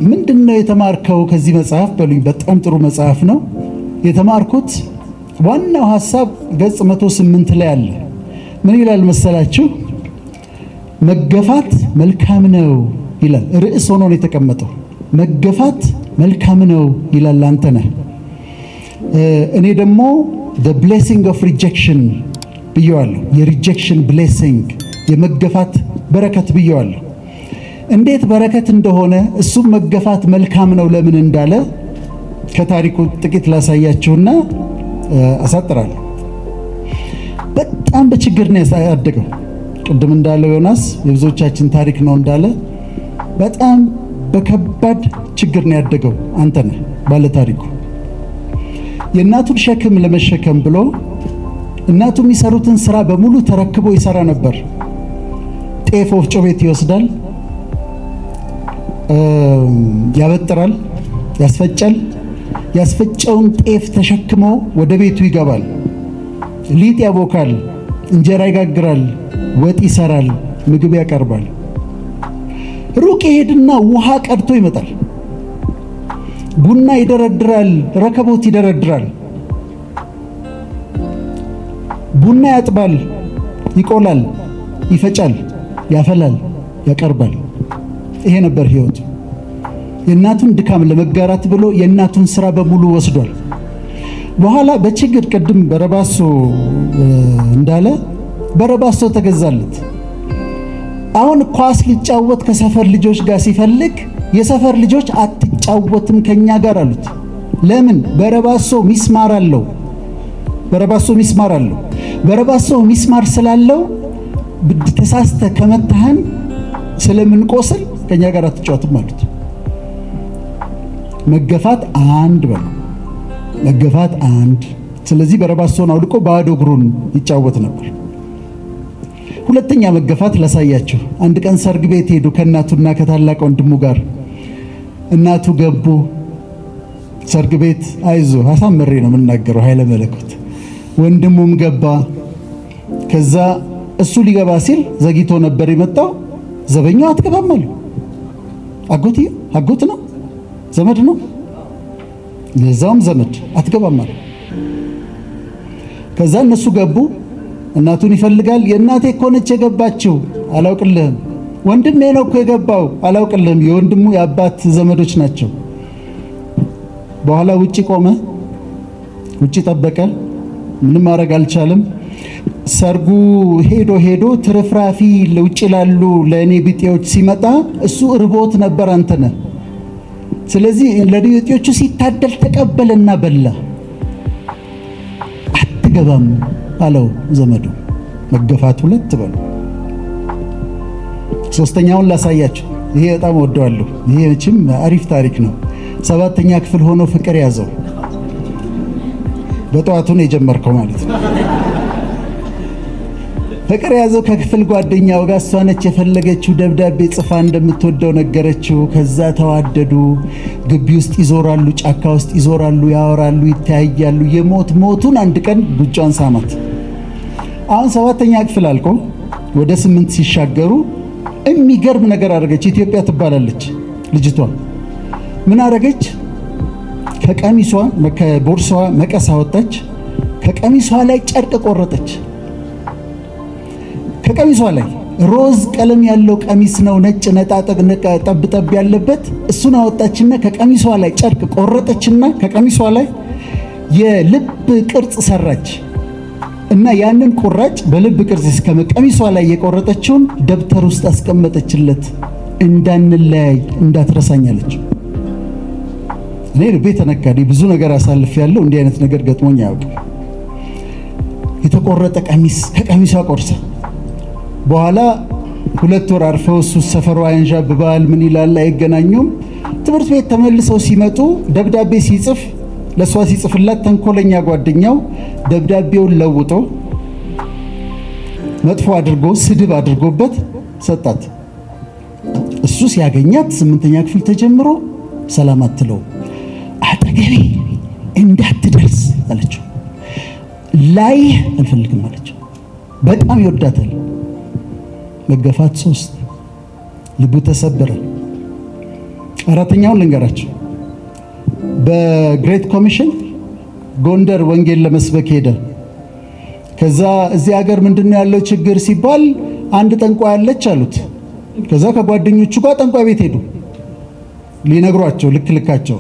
ምንድን ነው የተማርከው ከዚህ መጽሐፍ በሉኝ። በጣም ጥሩ መጽሐፍ ነው። የተማርኩት ዋናው ሀሳብ ገጽ 108 ላይ አለ። ምን ይላል መሰላችሁ? መገፋት መልካም ነው ይላል። ርዕስ ሆኖ ነው የተቀመጠው። መገፋት መልካም ነው ይላል አንተነህ። እኔ ደግሞ the blessing of rejection ብየዋለሁ። የ rejection blessing፣ የመገፋት በረከት ብየዋለሁ። እንዴት በረከት እንደሆነ፣ እሱም መገፋት መልካም ነው ለምን እንዳለ ከታሪኩ ጥቂት ላሳያችሁና አሳጥራለሁ። በጣም በችግር ነው ያደገው። ቅድም እንዳለው ዮናስ የብዙዎቻችን ታሪክ ነው እንዳለ በጣም በከባድ ችግር ነው ያደገው። አንተነህ ባለ ታሪኩ የእናቱን ሸክም ለመሸከም ብሎ እናቱ የሚሰሩትን ስራ በሙሉ ተረክቦ ይሰራ ነበር። ጤፍ ወፍጮ ቤት ይወስዳል፣ ያበጥራል፣ ያስፈጫል። ያስፈጨውን ጤፍ ተሸክሞ ወደ ቤቱ ይገባል። ሊጥ ያቦካል፣ እንጀራ ይጋግራል፣ ወጥ ይሰራል፣ ምግብ ያቀርባል። ሩቅ ይሄድና ውሃ ቀድቶ ይመጣል። ቡና ይደረድራል፣ ረከቦት ይደረድራል፣ ቡና ያጥባል፣ ይቆላል፣ ይፈጫል፣ ያፈላል፣ ያቀርባል። ይሄ ነበር ህይወቱ። የእናቱን ድካም ለመጋራት ብሎ የእናቱን ስራ በሙሉ ወስዷል። በኋላ በችግር ቅድም በረባሶ እንዳለ በረባሶ ተገዛለት። አሁን ኳስ ሊጫወት ከሰፈር ልጆች ጋር ሲፈልግ የሰፈር ልጆች አትጫወትም ከኛ ጋር አሉት። ለምን? በረባሶ ሚስማር አለው። በረባሶ ሚስማር አለው። በረባሶ ሚስማር ስላለው ተሳስተ ከመታህን ስለምንቆስል ከኛ ጋር አትጫወትም አሉት። መገፋት አንድ በሉ፣ መገፋት አንድ። ስለዚህ በረባሶን አውልቆ ባዶ እግሩን ይጫወት ነበር። ሁለተኛ መገፋት ላሳያችሁ። አንድ ቀን ሰርግ ቤት ሄዱ ከእናቱና ከታላቅ ወንድሙ ጋር። እናቱ ገቡ ሰርግ ቤት። አይዞ አሳምሬ ነው የምናገረው፣ ኃይለ መለኮት። ወንድሙም ገባ። ከዛ እሱ ሊገባ ሲል ዘግይቶ ነበር የመጣው። ዘበኛው አትገባም አሉ። አጎት አጎት ነው፣ ዘመድ ነው፣ ለዛውም ዘመድ፣ አትገባም አሉ። ከዛ እነሱ ገቡ። እናቱን ይፈልጋል። የእናቴ እኮ ነች የገባችው፣ አላውቅልህም። ወንድሜ ነው እኮ የገባው፣ አላውቅልህም። የወንድሙ የአባት ዘመዶች ናቸው። በኋላ ውጪ ቆመ፣ ውጪ ጠበቀ። ምንም ማድረግ አልቻለም። ሰርጉ ሄዶ ሄዶ ትርፍራፊ ለውጭ ላሉ ለእኔ ቢጤዎች ሲመጣ እሱ እርቦት ነበር አንተነህ። ስለዚህ ለእኔ ቢጤዎቹ ሲታደል ተቀበለና በላ። አትገባም አለው ዘመዱ። መገፋት ሁለት በሉ። ሶስተኛውን ላሳያችሁ። ይሄ በጣም ወደዋለሁ። ይሄ መቼም አሪፍ ታሪክ ነው። ሰባተኛ ክፍል ሆኖ ፍቅር ያዘው። በጠዋቱ ነው የጀመርከው ማለት ነው። ፍቅር ያዘው ከክፍል ጓደኛው ጋር። እሷ ነች የፈለገችው። ደብዳቤ ጽፋ እንደምትወደው ነገረችው። ከዛ ተዋደዱ። ግቢ ውስጥ ይዞራሉ፣ ጫካ ውስጥ ይዞራሉ፣ ያወራሉ፣ ይተያያሉ። የሞት ሞቱን አንድ ቀን ጉንጯን ሳማት። አሁን ሰባተኛ ክፍል አልቆ ወደ ስምንት ሲሻገሩ የሚገርም ነገር አደረገች። ኢትዮጵያ ትባላለች ልጅቷ። ምን አደረገች? ከቀሚሷ ከቦርሳዋ መቀስ አወጣች። ከቀሚሷ ላይ ጨርቅ ቆረጠች። ከቀሚሷ ላይ ሮዝ ቀለም ያለው ቀሚስ ነው፣ ነጭ ነጣጠቅ ጠብ ጠብ ያለበት፣ እሱን አወጣችና ከቀሚሷ ላይ ጨርቅ ቆረጠችና ከቀሚሷ ላይ የልብ ቅርጽ ሰራች እና ያንን ቁራጭ በልብ ቅርጽ ከቀሚሷ ላይ የቆረጠችውን ደብተር ውስጥ አስቀመጠችለት። እንዳንለያይ እንዳትረሳኝ አለች። እኔ ልቤ ተነካ። ብዙ ነገር አሳልፌያለሁ። እንዲህ አይነት ነገር ገጥሞኝ አያውቅም። የተቆረጠ ቀሚስ ከቀሚሷ ቆርሳ በኋላ 2 ወር አርፈው እሱ ሰፈሯ ያንዣብባል፣ ምን ይላል፣ አይገናኙም። ትምህርት ቤት ተመልሰው ሲመጡ ደብዳቤ ሲጽፍ ለእሷ ሲጽፍላት ተንኮለኛ ጓደኛው ደብዳቤውን ለውጦ መጥፎ አድርጎ ስድብ አድርጎበት ሰጣት። እሱ ሲያገኛት ስምንተኛ ክፍል ተጀምሮ ሰላም አትለውም። አጠገቤ እንዳትደርስ አለችው። ላይህ አልፈልግም አለችው። በጣም ይወዳታል። መገፋት ሶስት፣ ልቡ ተሰበረ። አራተኛውን ልንገራችሁ። በ Great Commission ጎንደር ወንጌል ለመስበክ ሄደ። ከዛ እዚህ ሀገር ምንድነው ያለው ችግር ሲባል አንድ ጠንቋይ አለች አሉት። ከዛ ከጓደኞቹ ጋር ጠንቋይ ቤት ሄዱ ሊነግሯቸው ልክ ልካቸው።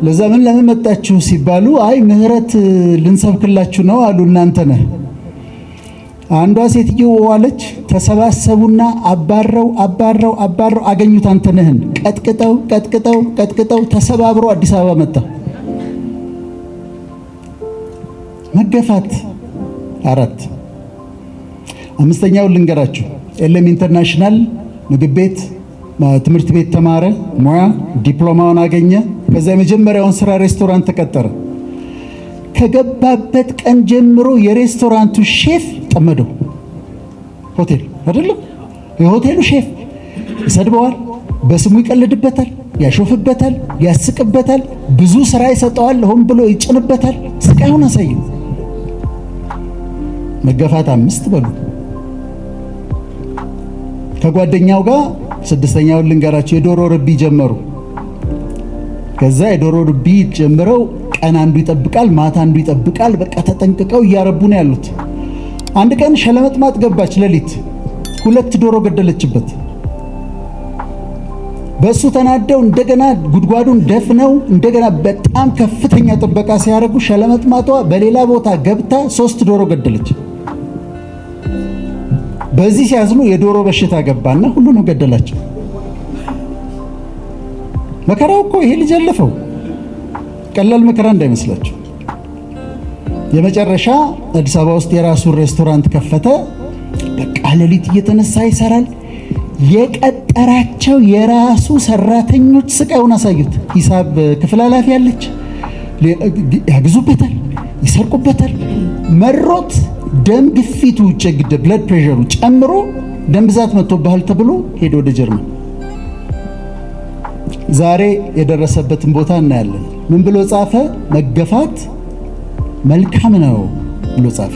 ለዛ ምን ለምን መጣችሁ ሲባሉ አይ ምህረት ልንሰብክላችሁ ነው አሉ። እናንተ ነህ። አንዷ ሴትዮ ዋለች። ተሰባሰቡና አባረው አባረው አባረው አገኙት። አንተነህን ቀጥቅጠው ቀጥቅጠው ቀጥቅጠው ተሰባብሮ አዲስ አበባ መጣ። መገፋት አራት። አምስተኛውን ልንገራችሁ። ኤልኤም International ምግብ ቤት ትምህርት ቤት ተማረ፣ ሙያ ዲፕሎማውን አገኘ። ከዛ የመጀመሪያውን ስራ ሬስቶራንት ተቀጠረ። ከገባበት ቀን ጀምሮ የሬስቶራንቱ ሼፍ ጠመደው። ሆቴል አይደለም፣ የሆቴሉ ሼፍ ይሰድበዋል፣ በስሙ ይቀልድበታል፣ ያሾፍበታል፣ ያስቅበታል፣ ብዙ ስራ ይሰጠዋል፣ ሆን ብሎ ይጭንበታል። ስቃዩን አሳየው። መገፋት አምስት በሉ። ከጓደኛው ጋር ስድስተኛውን ልንገራችሁ፣ የዶሮ ርቢ ጀመሩ። ከዛ የዶሮ ርቢ ጀምረው ቀን አንዱ ይጠብቃል፣ ማታ አንዱ ይጠብቃል። በቃ ተጠንቅቀው እያረቡ ነው ያሉት። አንድ ቀን ሸለመጥማጥ ገባች ሌሊት፣ ሁለት ዶሮ ገደለችበት። በእሱ ተናደው እንደገና ጉድጓዱን ደፍነው እንደገና በጣም ከፍተኛ ጥበቃ ሲያደርጉ ሸለመጥማጧ በሌላ ቦታ ገብታ ሶስት ዶሮ ገደለች። በዚህ ሲያዝኑ የዶሮ በሽታ ገባና ሁሉንም ገደላቸው። መከራው እኮ ይሄ ልጅ ያለፈው ቀላል መከራ እንዳይመስላችሁ። የመጨረሻ አዲስ አበባ ውስጥ የራሱን ሬስቶራንት ከፈተ። በቃ ሌሊት እየተነሳ ይሰራል። የቀጠራቸው የራሱ ሰራተኞች ስቃዩን አሳዩት። ሂሳብ ክፍል ኃላፊ አለች፣ ያግዙበታል፣ ይሰርቁበታል። መሮት ደም ግፊቱ blood pressure ኡ ጨምሮ ደም ብዛት መጥቶብሃል ተብሎ ሄዶ ወደ ጀርመን። ዛሬ የደረሰበትን ቦታ እናያለን። ምን ብሎ ጻፈ? መገፋት መልካም ነው ብሎ ጻፈ።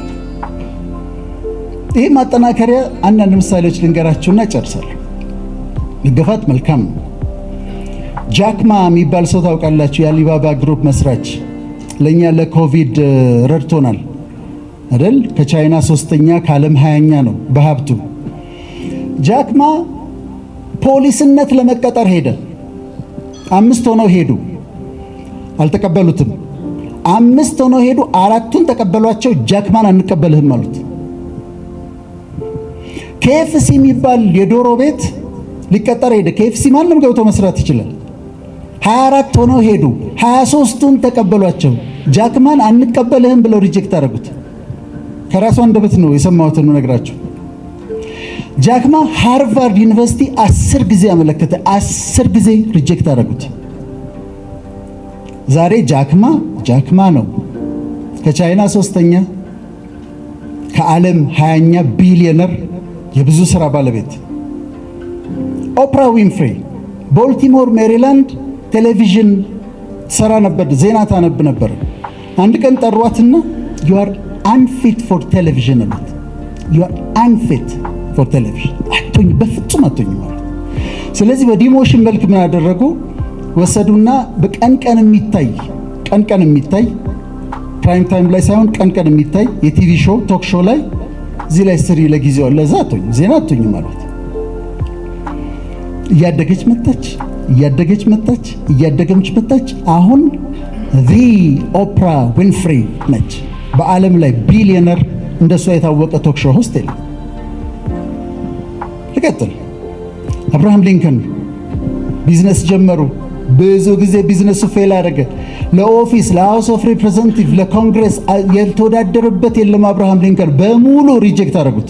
ይህ ማጠናከሪያ አንዳንድ ምሳሌዎች ልንገራችሁና ጨርሳለሁ። መገፋት መልካም ነው። ጃክ ማ የሚባል ሰው ታውቃላችሁ? የአሊባባ Group መስራች ለእኛ ለኮቪድ ረድቶናል አይደል? ከቻይና ሶስተኛ ከዓለም 20ኛ ነው በሀብቱ። ጃክ ማ ፖሊስነት ለመቀጠር ሄደ። አምስት ሆነው ሄዱ፣ አልተቀበሉትም። አምስት ሆነው ሄዱ፣ አራቱን ተቀበሏቸው። ጃክ ማን አንቀበልህም አሉት። KFC የሚባል የዶሮ ቤት ሊቀጠር ሄደ። KFC ማንም ገብቶ መስራት ይችላል። 24 ሆነው ሄዱ፣ 23ቱን ተቀበሏቸው። ጃክ ማን አንቀበልህም ብለው reject አደረጉት። ከራሱ አንደበት ነው የሰማሁትን ነግራችሁ። ጃክ ማ ሃርቫርድ ዩኒቨርሲቲ 10 ጊዜ አመለከተ፣ 10 ጊዜ reject አደረጉት። ዛሬ ጃክ ማ ጃክ ማ ነው። ከቻይና ሶስተኛ፣ ከዓለም 20ኛ ቢሊዮነር፣ የብዙ ስራ ባለቤት። ኦፕራ ዊንፍሬ ቦልቲሞር ሜሪላንድ ቴሌቪዥን ትሰራ ነበር፣ ዜና ታነብ ነበር። አንድ ቀን ጠሯትና "You are unfit for television" አሏት። "You are unfit for television፣ አትሆኚም፣ በፍጹም አትሆኚም" ማለት። ስለዚህ በ demotion መልክ ምን አደረጉ? ወሰዱና በቀን ቀን የሚታይ፣ ቀን ቀን የሚታይ፣ prime time ላይ ሳይሆን ቀን ቀን የሚታይ የ TV show፣ talk show ላይ እዚህ ላይ ስሪ ለጊዜው፣ ለዛ አትሆኝም፣ ዜና አትሆኝም አሏት። እያደገች መጣች፣ እያደገች መጣች፣ እያደገች መጣች። አሁን the ኦፕራ ዊንፍሪ ነች። በዓለም ላይ ቢሊዮነር እንደሷ የታወቀ talk show host የለም። ልቀጥል። አብርሃም ሊንከን ቢዝነስ ጀመሩ። ብዙ ጊዜ ቢዝነሱ fail አደረገ። ለ office፣ ለ House of Representative፣ ለኮንግረስ ያልተወዳደረበት የለም። አብርሃም ሊንከን በሙሉ reject አደረጉት።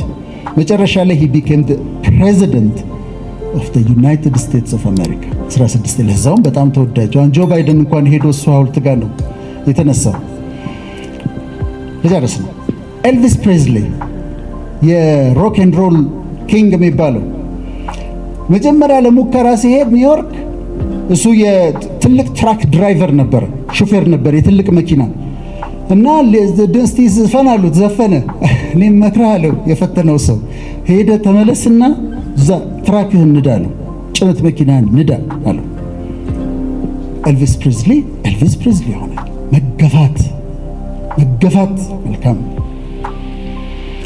መጨረሻ ላይ he became President of the United States of America 16፣ ለዛውም በጣም ተወዳጅ። አሁን ጆ ባይደን እንኳን ሄዶ እሱ ሐውልት ጋር ነው የተነሳው። ልጨርስ ነው። ኤልቪስ ፕሬዝሊ የ rock and roll king የሚባለው መጀመሪያ ለሙከራ ሲሄድ ኒውዮርክ እሱ የትልቅ truck driver ነበር፣ ሹፌር ነበር የትልቅ መኪና እና እስቲ ዝፈን አሉት። ዘፈነ። እኔም እመክርሃለሁ የፈተነው ሰው ሄደ ተመለስና እዛ truck ህን ንዳ አለው፣ ጭነት መኪናህን ንዳ አለው። ኤልቪስ ፕሪዝሊ ኤልቪስ ፕሪዝሊ ሆነ። መገፋት መገፋት መልካም።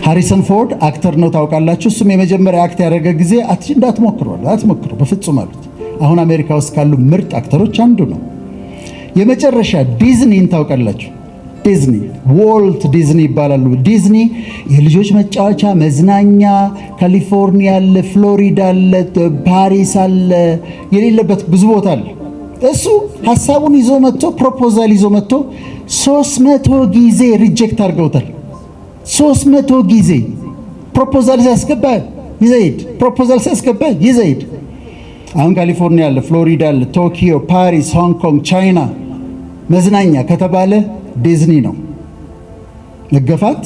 ሃሪሰን ፎርድ actor ነው ታውቃላችሁ። እሱም የመጀመሪያ act ያደረገ ጊዜ እንዳትሞክሩ አትሞክሩ በፍጹም አሉት። አሁን አሜሪካ ውስጥ ካሉ ምርጥ actor ኦች አንዱ ነው። የመጨረሻ ዲዝኒን ታውቃላችሁ። ዲዝኒ፣ ዎልት ዲዝኒ ይባላሉ። ዲዝኒ የልጆች መጫወቻ መዝናኛ፣ ካሊፎርኒያ አለ፣ ፍሎሪዳ አለ፣ ፓሪስ አለ፣ የሌለበት ብዙ ቦታ አለ። እሱ ሀሳቡን ይዞ መጥቶ፣ proposal ይዞ መጥቶ 300 ጊዜ reject አድርገውታል። 300 ጊዜ proposal ሲያስገባ ይዘይድ፣ proposal ሲያስገባ ይዘይድ። አሁን ካሊፎርኒያ አለ፣ ፍሎሪዳ አለ፣ ቶኪዮ፣ ፓሪስ፣ ሆንግ ኮንግ፣ ቻይና መዝናኛ ከተባለ ዲዝኒ ነው። መገፋት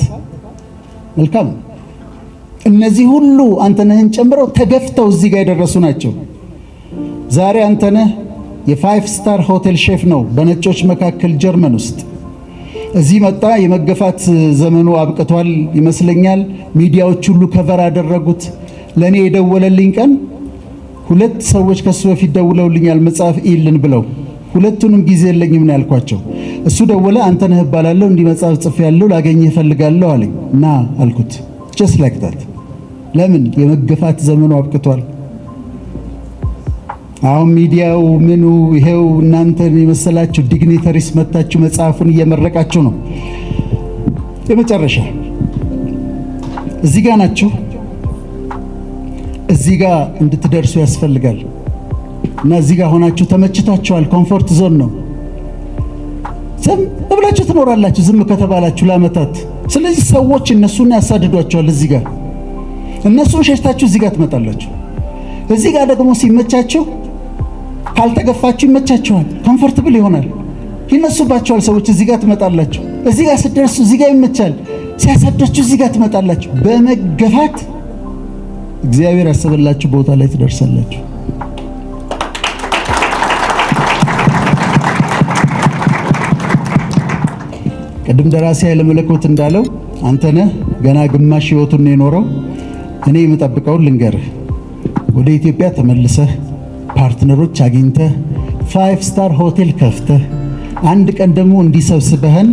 መልካም ነው። እነዚህ ሁሉ አንተነህን ጨምረው ተገፍተው እዚህ ጋር የደረሱ ናቸው። ዛሬ አንተነህ የ five star hotel chef ነው በነጮች መካከል ጀርመን ውስጥ። እዚህ መጣ። የመገፋት ዘመኑ አብቅቷል ይመስለኛል። ሚዲያዎች ሁሉ cover አደረጉት። ለእኔ የደወለልኝ ቀን፣ ሁለት ሰዎች ከሱ በፊት ደውለውልኛል መጽሐፍ ኢልን ብለው፣ ሁለቱንም ጊዜ የለኝም ነው ያልኳቸው። እሱ ደወለ። አንተነህ እባላለሁ፣ እንዲህ መጽሐፍ ጽፌያለሁ፣ ላገኝህ እፈልጋለሁ አለኝ። ና አልኩት። Just like that። ለምን? የመገፋት ዘመኑ አብቅቷል። አሁን ሚዲያው ምኑ ይሄው እናንተን የመሰላችሁ dignitaries መታችሁ መጽሐፉን እየመረቃችሁ ነው። የመጨረሻ እዚህ ጋር ናችሁ። እዚህ ጋር እንድትደርሱ ያስፈልጋል። እና እዚህ ጋር ሆናችሁ ተመችቷችኋል። Comfort zone ነው። ዝም ብላችሁ ትኖራላችሁ፣ ዝም ከተባላችሁ ለዓመታት። ስለዚህ ሰዎች እነሱን ያሳድዷቸዋል። እዚህ ጋር እነሱን ሸሽታችሁ እዚህ ጋር ትመጣላችሁ። እዚህ ጋር ደግሞ ሲመቻችሁ፣ ካልተገፋችሁ ይመቻችኋል። Comfortable ይሆናል። ይነሱባችኋል ሰዎች። እዚህ ጋር ትመጣላችሁ። እዚህ ጋር ስትደርሱ እዚህ ጋር ይመቻል። ሲያሳዳችሁ እዚህ ጋር ትመጣላችሁ። በመገፋት እግዚአብሔር ያሰበላችሁ ቦታ ላይ ትደርሳላችሁ። ቅድም ደራሲ ኃይለ መለኮት እንዳለው አንተነህ ገና ግማሽ ህይወቱን ነው የኖረው። እኔ የምጠብቀውን ልንገርህ። ወደ ኢትዮጵያ ተመልሰህ፣ partner ኦች አግኝተህ፣ five star hotel ከፍተህ፣ አንድ ቀን ደግሞ እንዲሰብስበህን